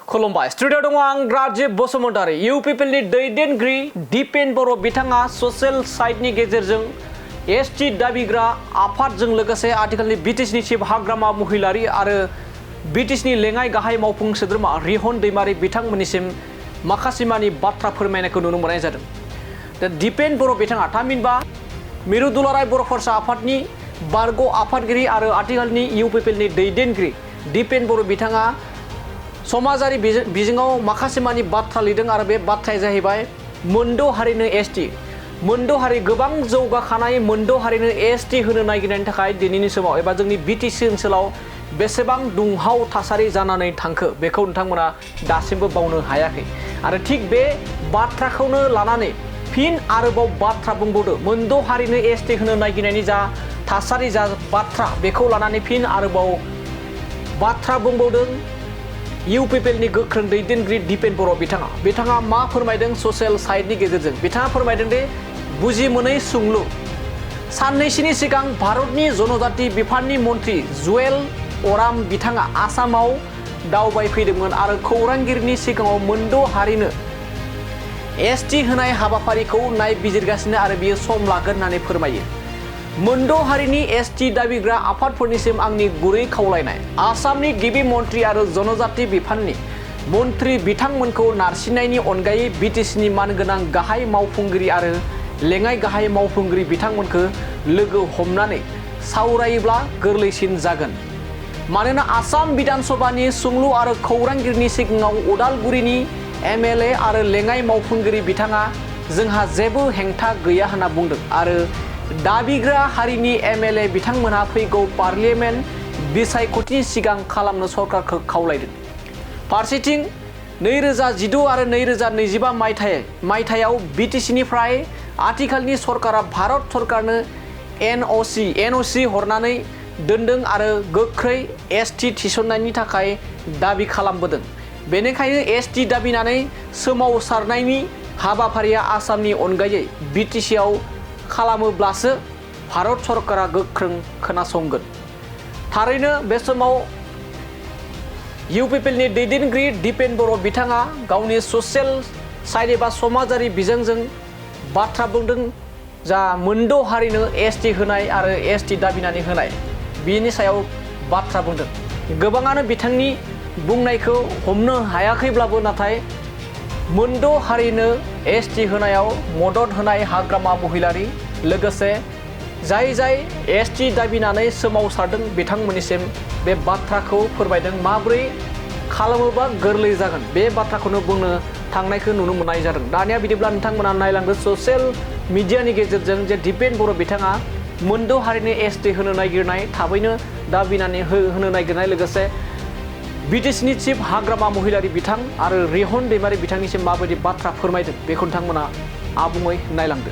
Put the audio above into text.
खुलुमबाय स्टुडिअ दङ आं राजिब बसुमतारी इउपिपिएलनि दैदेनगिरि दिपेन बर' बिथाङा ससियेल साइटनि गेजेरजों एसटि दाबिग्रा आफादजों लोगोसे आथिखालनि बिटिसिनि चिफ हाग्रामा महिलारि आरो बिटिसिनि लेङाइ गाहाय मावफुं सोद्रोमा रिहन दैमारि बिथांमोननिसिम माखासेमानि बाथ्रा फोरमायनायखौ नुनो मोननाय जादों। दा दिपेन बर' बिथाङा थामहिनबा मिरु दुलाराय बर' फरायसा आफादनि बारग' आफादगिरि आरो आथिखालनि इउपिपिएलनि दैदेनगिरि दिपेन बर' बिथाङा समाजारि बिजोङाव माखासेमानि बाथ्रा लिरदों आरो बे बाथ्राया जाहैबाय मोनद' हारिनो एसटि मोनद' हारि गोबां जौगाखानाय मोनद' हारिनो एसटि होनो नागिरनायनि थाखाय दिनैनि समाव एबा जोंनि बिटिसि ओनसोलाव बेसेबां दुंहाव थासारि जानानै थांखो बेखौ नोंथांमोना दासिमबो बावनो हायाखै आरो थिग बे बाथ्राखौनो लानानै फिन आरोबाव बाथ्रा बुंबावदो मोनद' हारिनो एसटि होनो नागिरनायनि जा थासारि जा बाथ्रा बेखौ लानानै फिन आरोबाव बाथ्रा बुंबावदों इउपिपिएलनि गोख्रों दैदेनगिरि दिपेन बर' बिथाङा मा फोरमायदों ससियेल साइटनि गेजेरजों बिथाङा फोरमायदों दि बुजि मोनै सोंलु साननैसोनि सिगां भारतनि जनजाति बिफाननि मन्त्रि जुवेल अराम बिथाङा आसामाव दावबायफैदोंमोन आरो खौरांगिरिनि सिगाङाव मोनद' हारिनो एसटि होनाय हाबाफारिखौ नायबिजिरगासिनो आरो बियो सम लागोन होननानै फोरमायो। मोनद' हारिनि एसटि दाबिग्रा आफादफोरनिसिम आंनि गुरै खावलायनाय आसामनि गिबि मन्त्रि आरो जनजाति बिफाननि मन्त्रि बिथांमोनखौ नारसिननायनि अनगायै बिटिसिनि मानगोनां गाहाय मावफुंगिरि आरो लेङाइ गाहाय मावफुंगिरि बिथांमोनखौ लोगो हमनानै सावरायोब्ला गोरलैसिन जागोन। मानोना आसाम बिधान सभानि सोंलु आरो खौरांगिरिनि सिगाङाव उदालगुरिनि एमएलए आरो लेङाइ मावफुंगिरि बिथाङा जोंहा जेबो हेंथा गैया होनना बुंदों आरो दाबिग्रा हारिनि एमएलए बिथांमोनहा फैगौ पार्लियामेन्ट बिसायख'थिनि सिगां खालामनो सरकारखौ खावलायदों। फारसेथिं 2016 आरो 2025 मायथाइयाव बिटिसिनिफ्राय आथिखालनि सरकारा भारत सरकारनो एनअसि हरनानै दोनदों आरो गोख्रै एसटि थिसननायनि थाखाय दाबि खालामबोदों। बेनिखायनो एसटि दाबिनानै सोमावसारनायनि हाबाफारिया आसामनि अनगायै बिटिसिआव खालामोब्लासो भारत सरकारा गोख्रों खोनासंगोन। थारैनो बे समाव इउपिपिएलनि दैदेनगिरि दिपेन बर' बिथाङा गावनि ससियेल साइट एबा समाजारि बिजोंजों बाथ्रा बुंदों जा मोनद' हारिनो एसटि होनाय आरो एसटि दाबिनानै होनाय बिनि सायाव बाथ्रा बुंदों। गोबाङानो बिथांनि बुंनायखौ हमनो हायाखैब्लाबो नाथाय मोनद' हारिनो एसटि होनायाव मदद होनाय हाग्रामा महिलारि लोगोसे जाय एसटि दाबिनानै सोमावसारदों बिथांमोननिसिम बे बाथ्राखौ फोरमायदों माबोरै खालामोबा गोरलै जागोन बे बाथ्राखौनो बुंनो थांनायखौ नुनो मोननाय जादों। दानिया बिदिब्ला नोंथांमोना नायलांदो ससियेल मिडियानि गेजेरजों जे दिपेन बर' बिथाङा मोनद' हारिनो एसटि होनो नागिरनाय थाबैनो दाबिनानै होनो नागिरनाय लोगोसे बिटिसिनि चिफ हाग्रामा महिलारि बिथां आरो रिहन दैमारि बिथांनिसिम माबायदि बाथ्रा फोरमायदों बेखौ नोंथांमोना आबुङै नायलांदो।